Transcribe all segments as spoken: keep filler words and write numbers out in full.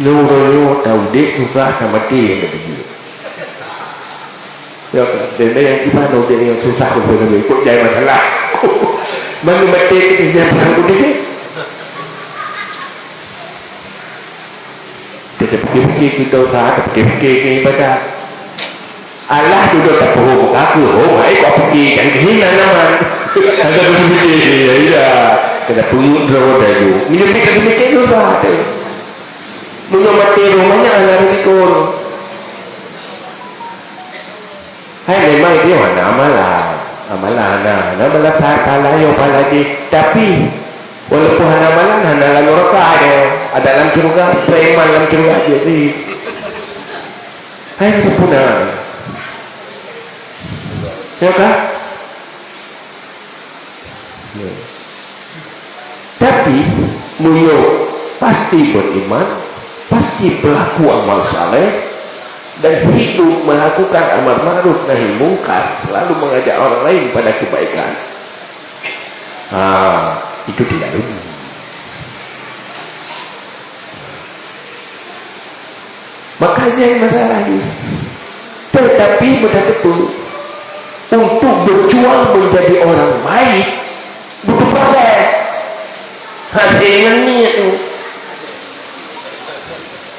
Nyoe uroe nyoe taudép susah, tamaté nyang teupeujeuet. Ya, dan nyang kiban udép nyang susah, kok jai masalah. Mana maté kita nyang udép. Kita pikir-pikir kita usaha, kita pikir-pikir ibadah. Allah tu dah tak bohong, aku bohong, hai kau pikir, jangan kehina nama. Ada berpikir, ya, ya. Kena pengurus sama dah tu. Menyebut kata mikir tu sahaja. Meunyoe maté roh manyak hana risiko. Hai, memang dia hana amalan. Amalan hana, hana balasan pahala yo pahala jih. Tapi walaupun hana amalan, hana lam neraka dia. Ada lam syurga, preman lam syurga dia sih. Hai, sempurna. Ya kah? Ya. Tapi, meunyoe pasti beriman, pasti pelaku amal saleh, dan hidup melakukan amar ma'ruf nahi mungkar, selalu mengajak orang lain pada kebaikan. Ah, itu tidak rugi. Makanya masalah ni. Tetapi mudah betul, untuk berjuang menjadi orang baik, butuh proses. Hase ngon niet tu.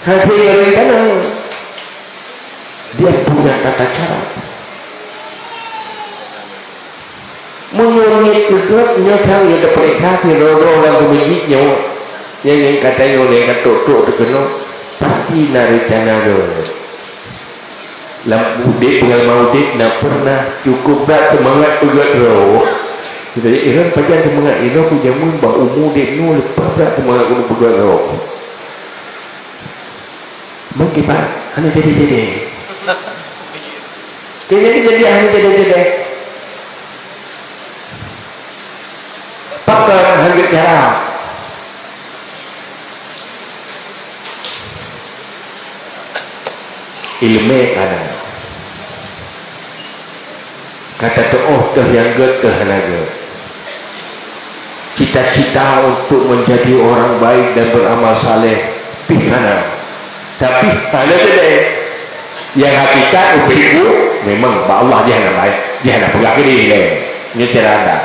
Hase ngon rencana. Dia punya tata cara. Meunyoe niet keugét, nyoe sang nyoe teupeuriksa sidroe-droe lam keumeujik nyoe. Nyang, nyang ka tanyoe lé ka trok-trok teukeunong, pasti na reuncana gét. Lam udép, peungalama udép na pernah cukup brat seumangat peugét droe. Jadi, Iran pajan seumangat, Iran ku jameun bak umu udép nyoe leupah brat seumangat keuneuk peugét droe. Meukiban, hana jadi-jadi. Kejadian hana jadi-jadi. Pakon hana cara. Ileumèe hana. Ka tateuôh teuh nyang gét teuh hana gét. Cita-cita untuk menjadi orang baik dan beramal saleh pih kana. Tapi hana jadi. Nyang hakikat ubé ku memang bak Allah jih hana baik, jih hana peugah keudeh lé. Nyoe cara adat.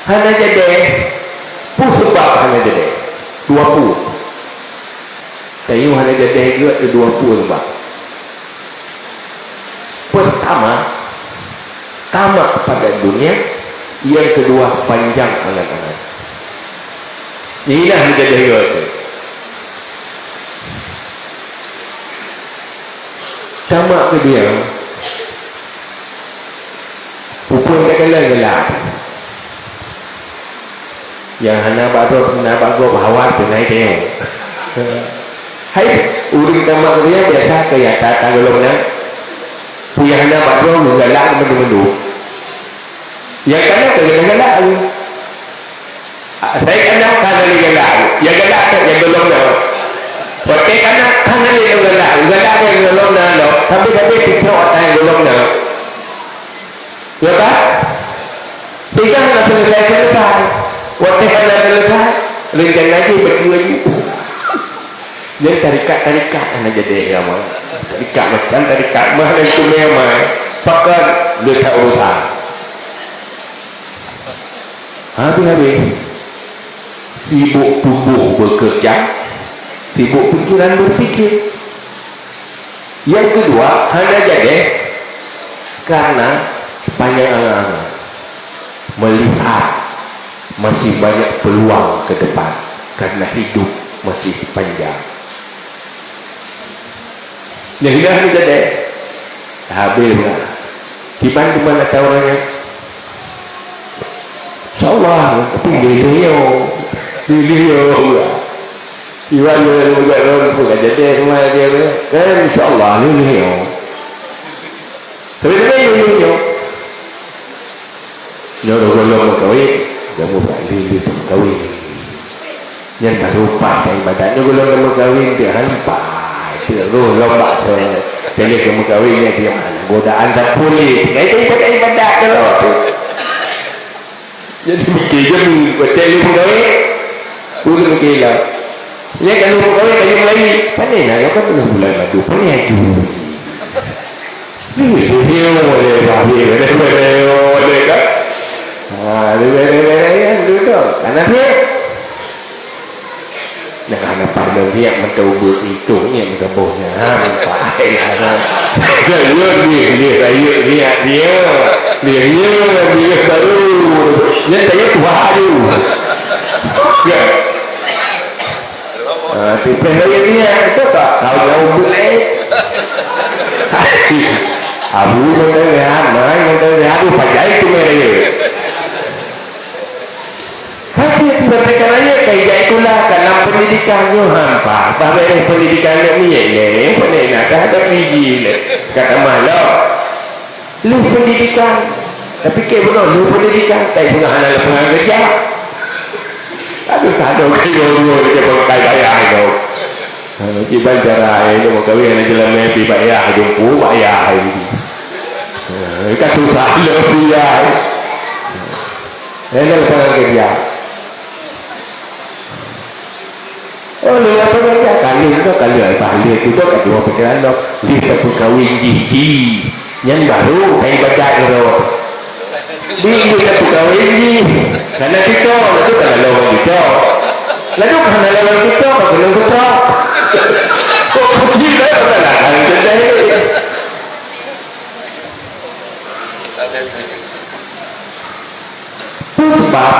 Hana jadi. Peue sabab hana jadi? Dua peue. Tanyoe hana jadi gét dua peue sabab. Pertama, tamak pada dunia, yang kedua, panjang angan-angan. Inilah menjadi gét. Tamak keu dia. Peue-peue nyang galak-galak. Nyang hana bak droe, hana bak gob, hawa teunai teuh. Hai, ureueng tamak keu dia biasa keu nyata tanggulong na. Peue nyang hana bak droe, galak mandum-mandum. Nyang kana keu galak-galak. Asai kana ka lé galak, nyang galak that nyang gohlom na. Watèe kana ka lé nyang galak, galak that nyang gohlom na lom, sabe-sabe picok ata nyang gohlom na. Ya kan? Sehingga hana selesai-selesai. Watèe hana selesai, rencana jih beutôi laju. Nyan tarekat-tarekat hana jadi agama. Tarekat macam tarekat mah dan istimewa mah. Pakon le that urusan. Habéh-habéh sibuk tuboh bekerja, sibuk pikiran berpikir. Yang kedua, hana jadi karena panjang angan-angan, melihat masih banyak peluang ke depan karena hidup masih panjang. Nyang hina hana jadi. Habéh pula. Kiban teuma ata ureueng nyan. Insya Allah, tapi lé-lé yo. Lé-lé yo pula. Iwan yo, yo, yo, yo, bukan jadi rumah dia, dia. Kan insya Allah, lé-lé yo. Tapi dia lé-lé yo. Nyoe gohlom meukawen, kamoe bak lé-lé meukawen. Nyan barô paih ibadat. Nyoe gohlom meukawen, dia hampa. Dia roh lom bak se-, seleh keu meukawen, nyan dia godaan sapeue lé. Nyan ibadat-ibadat keudroe. Jadi mikir je, watèe lé meukawen, ulôn mikir lah. Nyan ka lheueh meukawen, ka jeuet meulayi. Pane na kan peunoh bulan madu, pane aju. Ni, ni, ni, boleh, boleh, boleh, boleh, boleh, kan? Ha, boleh, boleh, boleh, ya, boleh, boleh. Karena dia, nah, karena pada dia, mata ubus itu, ni, mata bohnya. Ha, nampak. Dia, dia, dia, dia, dia, dia, dia, dia, dia, dia, baru. Dia, saya tua tu. Ya. Ha, tipéh lagi niat, betul tak? Kau jauh boleh. Abu menteri rehat, mai menteri rehat, tu pajai tu mai lagi. Tapi tiba-tiba raya, kayak itulah, kat dalam pendidikan nyoe hampa. Bah beres pendidikan nak niat ni, yang pandai nak dah ada biji ni. Kata malam. Lheueh pendidikan. Tapi keu bunoe lheueh pendidikan, kai bunoe hana lapangan kerja. Aduh, aduh, kai bunoe dia pakai bayar tu. Ha, kiban cara ai tu, maka weh anak jalan mimpi bayar, jumpa bayar ai. Ha, kan susah le biar. Hana lapangan kerja. Oh, lé apa saja? Kali tu, kali apa? Lé tu, tu, kat dua pikiran tu. Lé tak peukawen jih, jih. Nyan baru, hai badat tu. Di, lé tak peukawen jih. Karena kita, lalu kan lawan kita. Lalu kan lawan kita, kan kena kita. Kok kecil dah, tak nak kan kita. Sebab,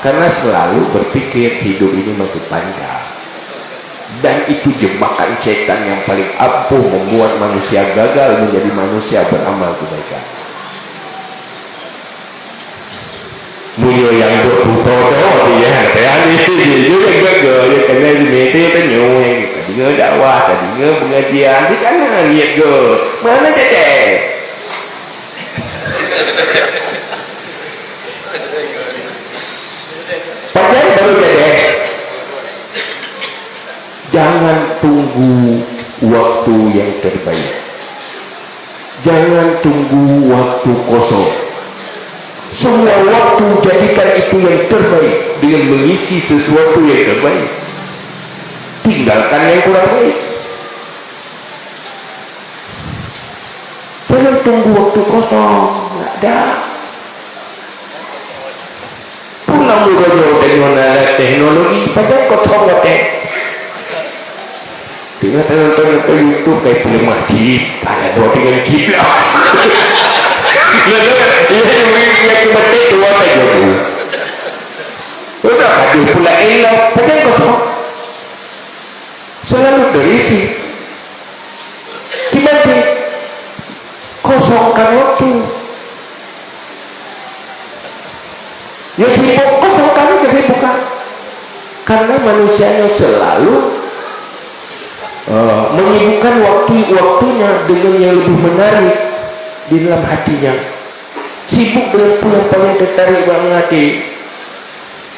karena selalu berpikir hidup ini masih panjang. Dan itu jebakan setan yang paling ampuh membuat manusia gagal menjadi manusia beramal kebaikan. Meunyoe nyang dok puto-to dia, kata ni, dia gagal, dia kena di meja tanyong, tadi ngon dakwah, tadi ngon pengajian, di sana niat go. Mana jadi? Pajan baru jadi. Jangan tunggu waktu yang terbaik. Jangan tunggu waktu kosong. Semua waktu jadikan itu yang terbaik dengan mengisi sesuatu yang terbaik. Tinggalkan yang kurang baik. Jangan tunggu waktu kosong, nggak ada. Pulang uroe nyoe, tanyoe na lam teknologi, pajan kosong watèe. Tengah nonton-nonton YouTube, kai peuleumah chip, ada dua dengan chip lah. Lalu, iya, yang beri penyakit mati, dua saja tu. Udah, habis pula elok, pajan kosong. Selalu terisi. Tiba-tiba kosongkan waktu. Ya sibuk, kosongkan kesibukan. Karena manusianya selalu, eh, menyibukkan waktu-waktunya dengan yang lebih menarik di dalam hatinya. Sibuk dengan peue nyang paling tertarik bak hati.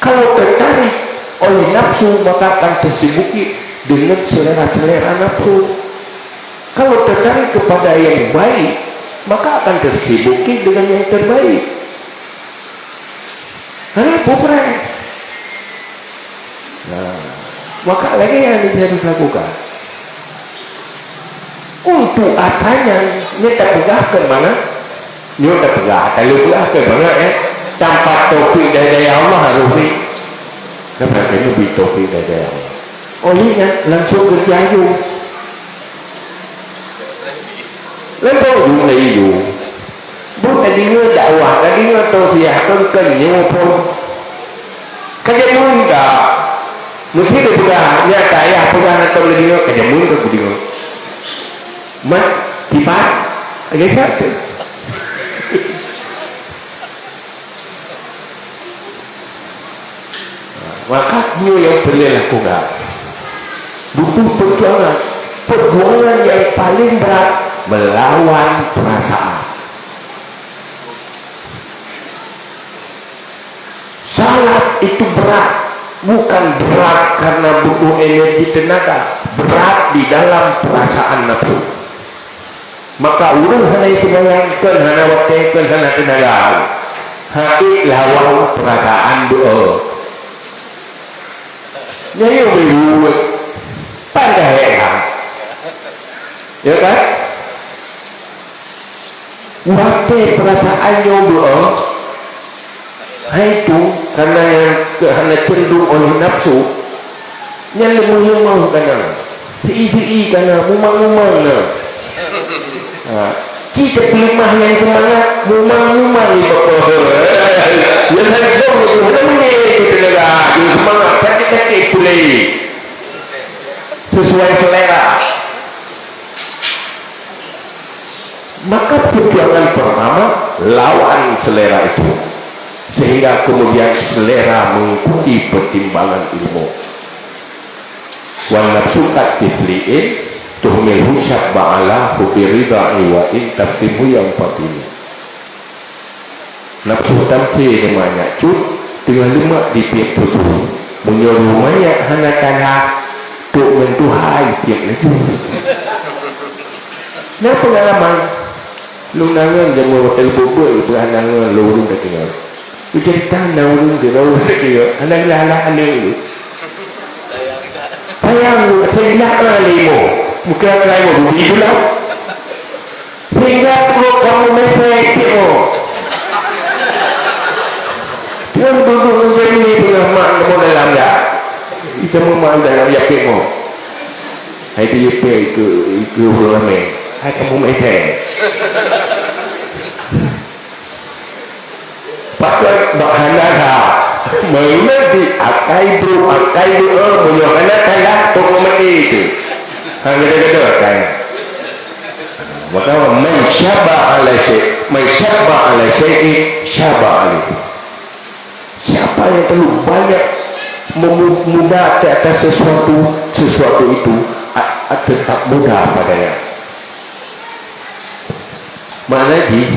Kalau tertarik oleh nafsu, maka akan tersibuki dengan selera-selera nafsu. Kalau tertarik kepada yang baik, maka akan tersibuki dengan yang terbaik. Hana pupreh. Nah, maka lagi yang harus dilakukan. Untuk apanya, nyoe tapeugah keu mangat? Nyoe tapeugah, tapeugah keu mangat, eh? Tanpa taufik dari Allah harus bri. Kenapa kena beri taufik dari Allah? Oleh nyan, langsung kerja aju. Langsung aju mulai aju. Buet tadeungoe dakwah, tadeungoe tausiah, kon-kon nyoe phon. Ka jameun ka. Meusti tapeugah, nyan ka yah peugah, na tom lagèe nyoe, ka jameun ka kudeungoe. Mat, tipat, lagèe siat tu. Maka nyoe nyang peureulèe lakukan. Butuh perjuangan. Perjuangan yang paling berat melawan perasaan. Salat itu berat, bukan berat karena butuh energi tenaga, berat di dalam perasaan nafsu. Maka ureueng hana seumayang, kon hana watèe, kon hana teunaga. Hati lawan perasaan doa. Nyoe buet. Pandai lah. Ya kan? Watée peurasaan nyoe beu'oh, hai tu, karena nyang keu hana ceundong oleh nafsu, nyan leumah-leumah kana, seu'i-seu'i kana, mumang-mumang na. Ha. Ci teupeuleumah nyang seumangat, mumang-mumang ibadah. Nyang hana lom itu, hana meunye itu teunaga, nyang seumangat, sakét-sakét pulé. Sesuai selera. Maka perjuangan pertama lawan selera itu, sehingga kemudian selera mengikuti pertimbangan ilmu. Wan nafsu kat tifliin tuhmilhu syabba ala hubbi ridha'i wa in taftimhu yang fatini. Nafsu tamse di manyak cut, teungoh leumak di piep tutu. Meunyoe rumoh manyak hana kana, trok ngon tuha i piep laju. Na peungalaman, lôn na ngon jameun watée beuet-beuet, beuet hana ngon lôn ureuëng ka tinggai. Lôn cerita na ureuëng di lôn ureuëng ka tinggai, hana geulah-geulah aneuk lôn. Sayang lôn, saya geulah aneuk limo. Bukan aneuk limo, bubé pulang. Sehingga trok kamoe mesej teuh. Tuan duduk ngon kami tengah mak kamoe dalam dak. Kita mak dalam yapek mo. Hai tu yapek ke, ke ureuëng ramai. Hai kamoe mesej. Pakat bak hana that. Meunan di akai brok, akai brok, meunyoe hana that, trok maté tu. Ha, gada-gada akai. Maka man syabba ala syai-, man syabba ala syai'in syabba alaihi. Siapa yang terlalu banyak memu-, muda di atas sesuatu, sesuatu itu a-, a-, tetap muda padanya. Makna jih,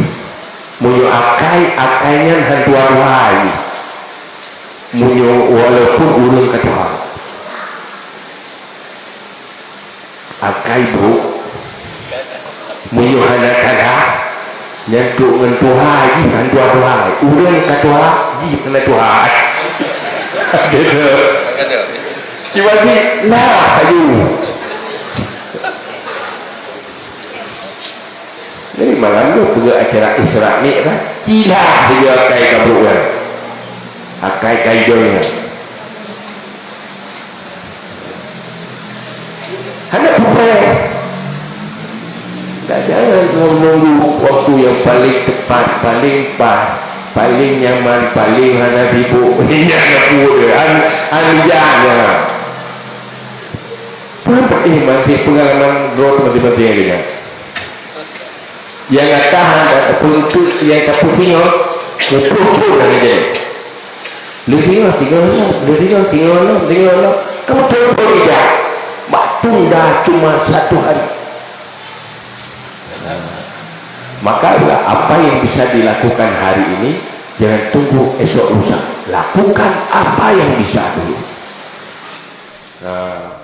meunyoe akai, akai nyan han tuha-tuha jih. Meunyoe walaupun ureuëng ka tuha. Akai brok, meunyoe hana kana, nyan trok ngon tuha jih han tuha-tuha. Ureuëng ka tuha jih hana tuha. Gitu. Tiba-tiba lah aju. Jadi malam tu peugah acara Isra Mi'raj, cilah dia akai kabrok nyan. Akai kaidong nyan. Hana peupreh. Tak, jangan menunggu waktu yang paling tepat, paling pas, paling nyaman, paling hana sibuk. Ingat nak buat dia. An, an jangan. Tuhan peuéh maté peungalaman droe maté-maté nyan. Nyang gata hana tapeuntut nyang tapeusingoh, muphom-phom lagée nyan. Leusingoh, singoh lom, leusingoh, singoh lom, singoh lom. Kamu telepon tidak? Bak tunda cuma satu hari. Maka apa yang bisa dilakukan hari ini, jangan tunggu esok lusa. Lakukan apa yang bisa dulu. Nah.